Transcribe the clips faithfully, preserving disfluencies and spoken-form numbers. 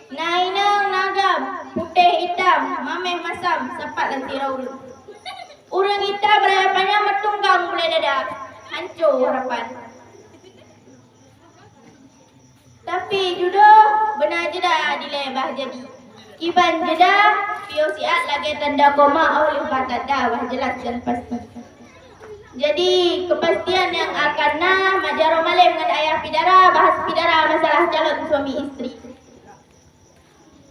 Na inong na agam, putéh itam, maméh masam, sapat lam sira ureueng. Ureueng itam raya panyang meutunggang bulèe dada, hanco harapan. Tapi judoe beuna jeuda dilèe bah jadi. Kiban jeuda, piôh siat lagèe tanda koma, 'oh lheueh bah tanda bah jeulaih dan pasti. Jadi, keupastian nyang akan na, mak jaroe malém ngon ayah pidara bahas pidara masalah calon suami istri.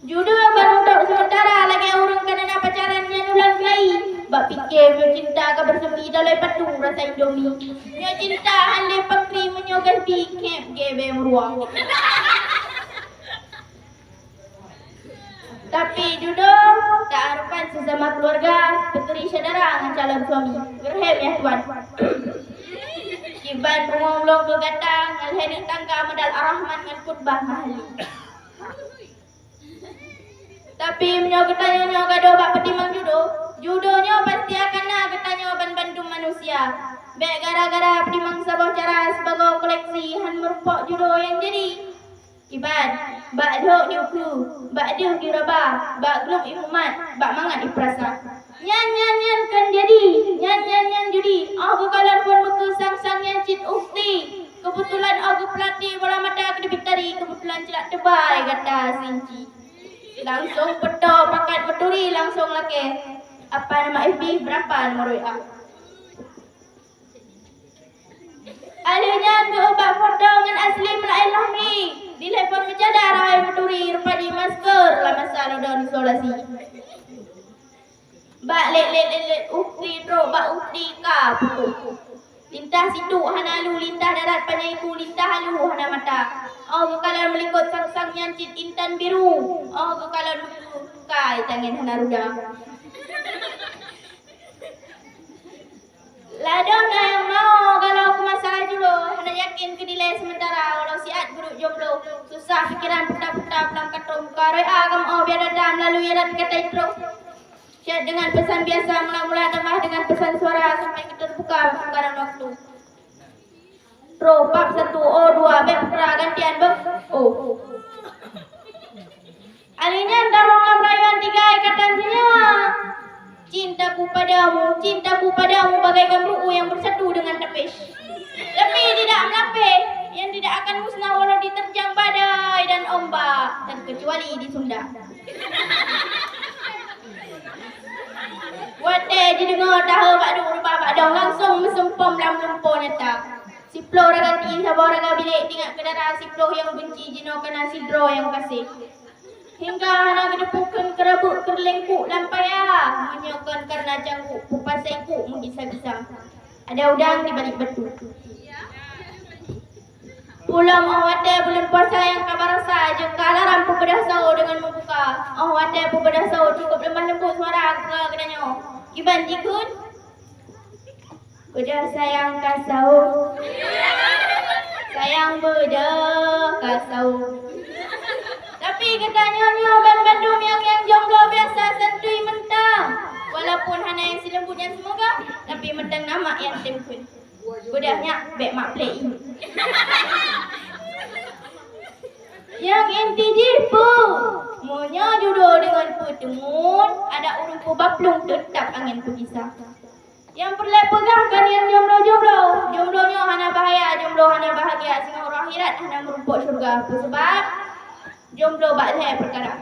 Judoe barô trôk seumeutara lagèe ureueng ka na pacaran nyan ulang keulayi. Bak pike meunyoe cinta ka beuseupi taloi patung rasa Indomie. Meunyoe cinta han lé pakri meunyoe gasbi khép gé bèe meuruang. Tapi judoe ta-aropan sesama keluarga, peuturi syedara ngon calon suami. Geureuhem ya Tuan. Kiban bungong lôn keu gata ngon lhèe tangga modal Ar-Rahman ngon khutbah mahali. Tapi meunyoe geutanyoe nyoe gadôh bak peutimang judoe, judoe nyoe pasti akan na geutanyoe banmandum manusia. Bèk gara-gara peutimang saboh cara sibagoe koleksi han meurumpok judoe nyang jadi. Kiban, bak lhok di ukeue, bak deuh di raba, bak glôb ié mumat, bak mangat ié peurasa. Nyan, nyan, nyan kon jadi, nyan, nyan, nyan judi. 'Oh geukalon phôn meukeue sang-sang nyan cit ukhti. Keubeutulan 'oh geupeulati bola mata keudeubiet tari, keubeutulan cilak teubai gata sinci. Langsong peutoe pakat meuturi langsong lakèe. Apa nama F B, berapa nomor W A? Alheuh nyan geuubah foto ngon asli meulaén lahmi. Di telepon meucada rahai meuturi rupa jih masker lam masa lockdown isolasi. Bak lét-lét lét-lét ukhti trôk bak ukhti ka putôh. Lintah situk hana lu, lintah darat panyang ibu, lintah alu hana mata. 'Oh geukalon meulikot sang-sang nyan cit intan biru. 'Oh geukalon meukeue kai tangen hana ruda. Ladôm na nyang mau galoe keu masalah judoe, hana yakin keu dilèe seumeutara walau siat geuduek jomblo. Susah pikeran puta-puta pulang katong, buka roh A kamoe biar data meulalu iérat kata introe. Chat dengan pesan biasa mula-mula tambah dengan pesan suara sampai ke terbuka pertukaran waktu. Troh pap satu, oh dua, bèk peukara gantian beuh. Oh. Alheuh nyan tamong lam rayuan tiga ikatan sinyawa. Cintaku padamu, cintaku padamu bagaikan ru'u yang bersatu dengan tapis. Tapi tidak melapeh, yang tidak akan musnah walau diterjang badai dan ombak, terkecuali di Sunda. Watèe jideungoe tahe bak duek reubah bak dong, langsong meuseumpom lam lumpoe nyata. Siploh raga ti, saboh raga bilék, tingat keu dara siploh nyang beunci jinoe kana sidroe nyang kaseh. Hingga hana geuteupeue kheun keureubeuek keureulengkuk lam paya, meunyoe kon kareuna cangguek peupasai kuk meugisa-gisa. Ada udang di balik batu. Pulang 'oh watèe buleuen puasa nyang ka barasa, jeuet ka alarm peubeudah sawoe deungon meubuka. 'Oh watèe peubeudah sawoe cukup leumah leumbot suara keu geutanyoe. Kiban jikheun? Beudah sayang ka sawoe. Sayang beudah ka sawoe. Tapi geutanyoe nyoe banmandum nyang, nyang jomblo biasa santui mantong. Walaupun hana nyang sileumbut nyan seumoga, tapi mantong na mak nyang tem kheun. Beudah nyak bèk mak plek ié. Nyang inti jih peue? Meunyoe judoe deungon peue teumun, adak ureueng peubaplueng teutap angén peugisa. Nyang peureulèe peugah keu nyang jomblo-jomblo, jomblo nyoe hana bahaya, jomblo hana bahagia, singoh uroe akhirat hana meurumpok syeuruga. Peue sabab? Jomblo bak lhèe peukara.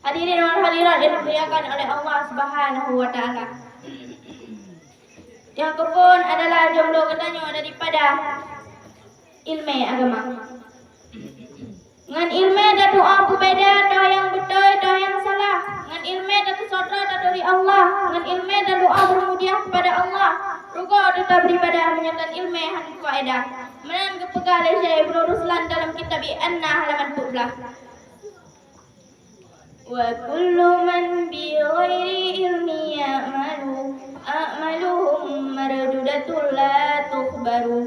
Hadirin wal hadirat yang dimuliakan oleh Allah Subhanahu wa Ta'ala. Nyang keuphôn adalah jomblo geutanyoe daripada ileumèe agama. Ngon ileumèe tatu'oh peubeda toh nyang beutôi, toh nyang salah. Ngon ileumèe tateusoe droe taturi Allah. Ngon ileumèe tadoa beureumeujih keupada Allah. Rugoe teutab beribadah meunyoe tan ileumèe hana faedah. Meunan geupeugah lé Syekh Ibnu Ruslan dalam kitab An-Nah halaman peuet blah. Wa kullu man bi ghairi ilmi ya'malu, a'maluhum mardudatun la tuqbalu.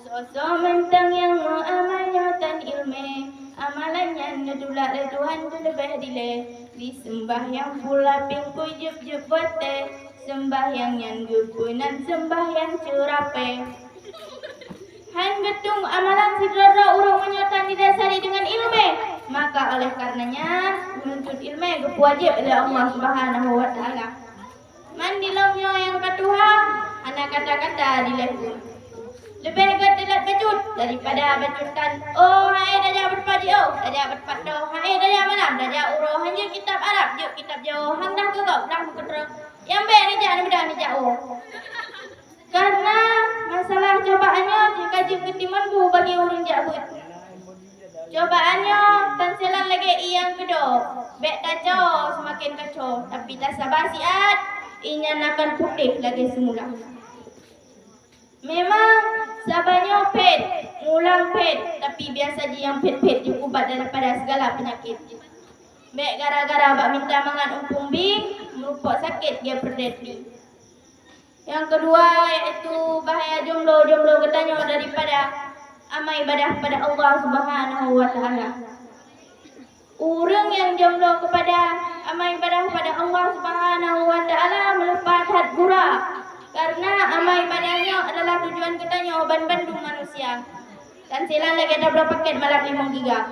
Soe-soe mantong nyang meuamal nyoe tan ileumèe, amalan nyan neutulak lé Tuhan teuleubèh dilèe. Diseumbahyang pula pingkui jeueb-jeueb watèe, seumbahyang nyan geupeunan seumbahyang ceurapèe. Han geutueng amalan sidroe-droe ureueng meunyoe tan didasari deungon ileumèe. Maka oleh karenanya, menuntut ilmu geupeuwajéb lé Allah Subhanahu wa Taala. Man di lom nyoe nyang ka tuha, hana kata-kata dilée phon. Leubeh gét teulat bacut daripada bacut tan. Oh, hai tajak beupat jiôh, tajak beupat toh, hai tajak malam, tajak uroe, han jeuet kitab Arab, jeuet kitab Jawoe, han dah keu gob, dah meukeudroe. Nyang bék neujak neubeudah neujak woe. Karena masalah cobaan nyoe jeuet ka jeuet keu timon bu bagi ureuëng jak beuet. Cobaan nyoe panselan lagée ié nyang keudo, bék taco seumaken kaco, tapi tasaba siat, ié nyan akan putéh lagée seumula. Memang saba nyoe phét, mulang phét, tapi biasa jih nyang phét-phét jeuet ubat daripada segala peunyakét. Bék gara-gara bak minta mangat umpung bing, meurupok sakét gée peureudét bing. Nyang keudua, yaitu bahaya jomblo-jomblo geutanyoe daripada amal ibadah pada Allah Subhanahu wa Taala. Ureuëng nyang jomblo keupada amal ibadah pada Allah Subhanahu wa Taala meuleupah that gura, karena amal ibadah nyoe adalah tujuan geutanyoe ban bandum manusia. Kan silan lagée tabloe pakét malam limong giga.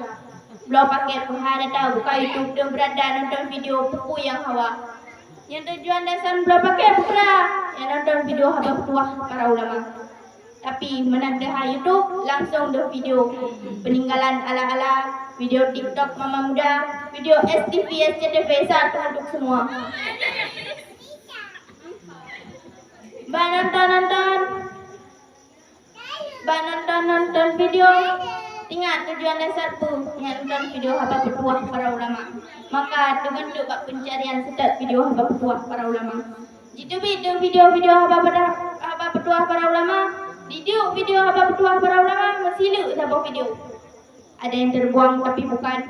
Bloe pakét peuhah data buka YouTube dan beranda nonton video peue-peue nyang hawa. Nyang tujuan dasar bloe pakét peue? Nyang nonton video haba peutuah para ulama. Tapi meunan teuhah YouTube langsung deuh video peninggalan ala-ala video TikTok mama muda, video S T V, S C T V satu untuk semua. Bah nonton-nonton. Bak nonton-nonton video, ingat tujuan dasar peue nyang nonton video haba peutuah para ulama. Maka teugantung bak pencarian seutôt video haba peutuah para ulama. Jiteubiet deuh video-video haba peutuah, haba peutuah para ulama, diduek video haba peutuah para ulama meusileuk saboh video. Ada yang terbuang tapi bukan.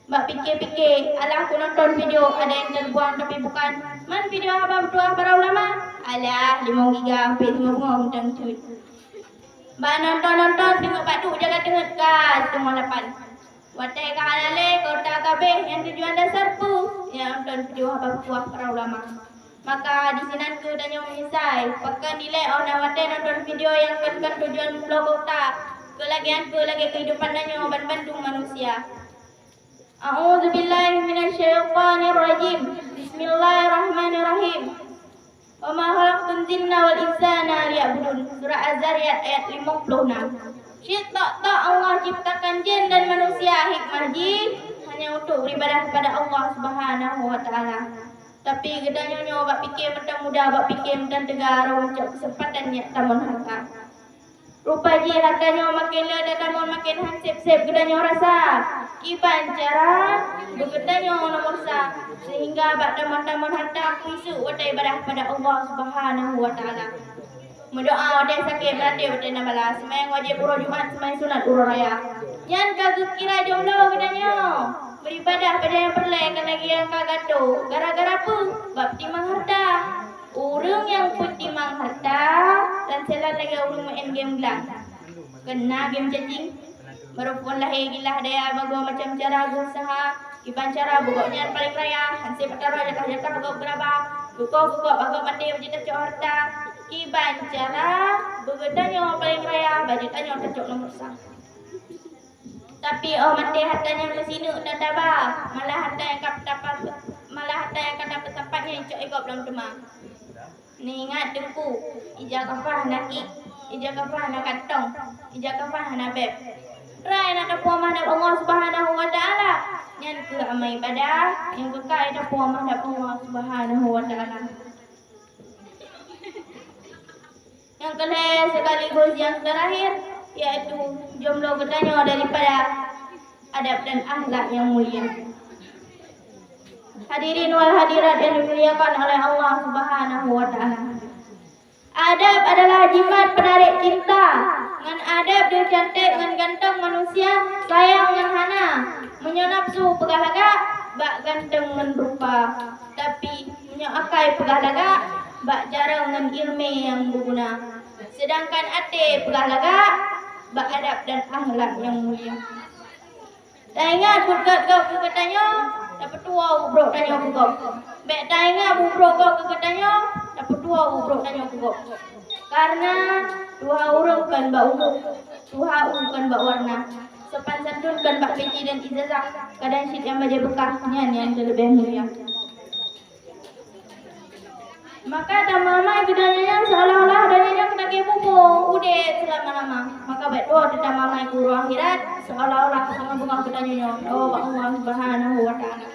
Bak pike-pike, alah ku nonton video ada yang terbuang tapi bukan. Man video haba peutuah para ulama? Alah, limong giga hampir limong boh mantong cut. Bak nonton-nonton teungoh bak duek jaga teungeut ka teungoh lapan. Watée ka hana lé kota kabeh nyang tujuan dasar peue nyang nonton video haba peutuah para ulama. Maka disinan kheueh tanyoe meunyeusai, pakon dilée óh na watée nonton video nyang kon-kon tujuan bloe kota, keu lagée nyan kheueh lagée keuhidupan tanyoe ban bandum manusia. A'udzubillahi minasyaitonirrajim. Bismillahirrahmanirrahim. Wa ma khalaqtul jinna wal insa illa liya'budun. Surah Az-Zariyat ayat limong ploh nam. Cit tok-tok Allah ciptakan jin dan manusia hikmah jih hanya untuk beribadah kepada Allah Subhanahu wa Ta'ala. Tapi geutanyoe nyoe bak pike mantong muda, bak pike mantong teuga, rhom cok keuseumpatan nyang tamong hareuta. Rupa jih hareuta nyoe maken le tatamong maken han seb-seb geutanyoe rasa. Kiban cara beugeutanyoe nomor sa, sehingga bak tamong-tamong hareuta khusyuk watée ibadah kepada Allah Subhanahu wa Ta'ala. Meudoá watée sakét, meuratéb watée na bala, seumayang wajéb uroe Jumat, seumayang sunat uroe raya. Nyan ka geukira jomblo geutanyoe. Beuribadah bak nyang peureulée ka lagée nyang ka gato. Gara-gara peue? Bak timang hareuta. Ureuëng nyang peutimang hareuta, dan silat lagée ureuëng maén game glang. Keuna game cacing. Baru phon lahé gilah daya bagoe macam cara geusaha. Kiban cara beugok nyan paleng raya, han seb taroe jatah-jatah gob geuraba. Geukoh-geukoh bagoe maté bak jitacok hareuta. Kiban cara beugeutanyoe paleng raya, bak jitacok nomor sa. Tapi óh maté hareuta nyan meusineuk tataba, malah hareuta nyang ka tapa-, malah hareuta nyang ka tapeusapat nyan icok igob lom teuma. Neuingat Teungku, ija kafah hana kik, ija kafah hana kantong, ija kafah hana beb. Rai na tapuamah ngon Allah Subhanahu wa Ta'ala, nyan kheueh amal ibadah nyang keukai tapuamah ngon Allah Subhanahu wa Ta'ala. Nyang keulhée sekaligus nyang terakhir, yaitu jomblo geutanyoe daripada adab dan akhlak nyang mulia. Hadirin wal hadirat yang dimuliakan oleh Allah Subhanahu wa Ta'ala. Adab adalah jimat penarik cinta. Ngon adab deuh canték ngon ganteng manusia sayang ngon hana. Meunyoe nafsu peugah lagak, bak ganteng ngon rupa. Tapi, meunyoe akai peugah lagak, bak jareung ngon iéleumé nyang beuguna. Seudangkan até peugah lagak, bak adab dan akhlak nyang mulia. Taingat buet gét gob keu geutanyoe, tapeutuwoe bubrok tanyoe keu gob. Bék taingat bubrok gob keu geutanyoe, tapeutuwoe bubrok tanyoe keu gob. Karena tuha ureuëng kon bak umu, tuha u kon bak warna. Sopan santun kon bak peci dan ijazah, kadang cit nyang bajée beukah, nyan nyang teuleubeh mulia. Maka tamamai geutanyoe nyan seolah-olah geutanyoe nyan lagée bumoe udeb seulama-lama. Maka bék droe teutamamai keu uroe akhirat seolah-olah sama beungoh geutanyoe nyoe, oh, bak Allah Subhanahu wa Ta'ala.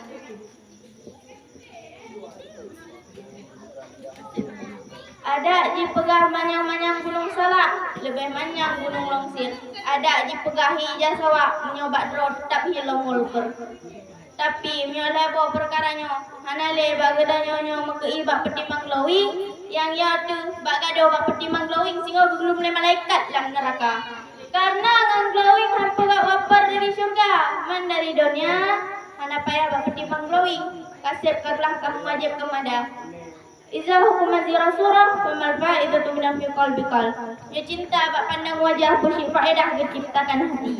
Adak jipeugah manyang-manyang gunong salak, leubeh manyang gunong longsit. Adak jipeugah hi ija sawak, meunyoe bak droe teutab hi lom ulper. Tapi meunyoe lhée boh peukara nyoe, hana lé bak geutanyoe nyoe meukeuieng bak peutimang glowing, nyang yo teuh bak gadôh bak peutimang glowing singoh geugulom lé malaikat lam neuraka. Karena ngon glowing han peugah waper dari syurga, man dari donya hana payah bak peutimang glowing, kaseb ka glah ka meuwajéb keumada. Iza hukumat zira surah, famal faidatu minam fi qalbi qal. Nyoe cinta bak pandang wajah peusyik faedah geuciptakan hati.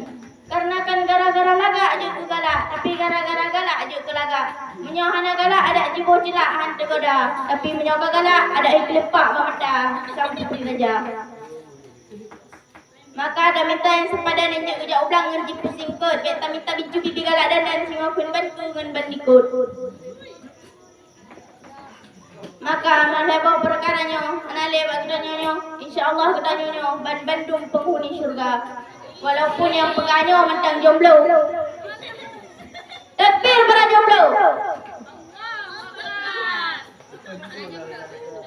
Karena kan gara-gara lagak jeuet keu galak, tapi gara-gara galak jeuet keu lagak. Meunyoe hana galak adak jiboh cilak han teugoda, tapi meunyoe ka galak adak ikeulepak bak mata sampoe di raja. Maka tamita nyang sepadan nyang jeuet geujak ublang ngon jipeusieng kot, bék tamita bicu bibi galak dandan singoh kheun bantu ngon bandikot. Maka meulhée boh peukara nyoe hana lé bak geutanyoe nyoe, insya Allah geutanyoe nyoe ban bandum peunghuni syeuruga. Walaupun nyang peugah nyoe mantong jomblo. Takbir para jomblo.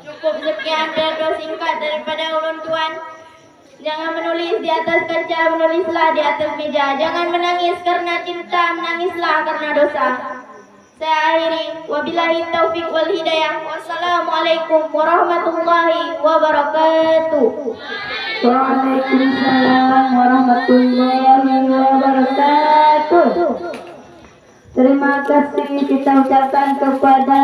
Cukup sekian pidato singkat daripada ulôn tuan. Jangan menulis di atas kaca, menulislah di atas meja. Jangan menangis karena cinta, menangislah karena dosa. Saya akhiri. Wabillahi taufik wal hidayah. Wassalamualaikum warahmatullahi wabarakatuh. Waalaikumsalam warahmatullahi wabarakatuh. Terima kasih kita ucapkan kepada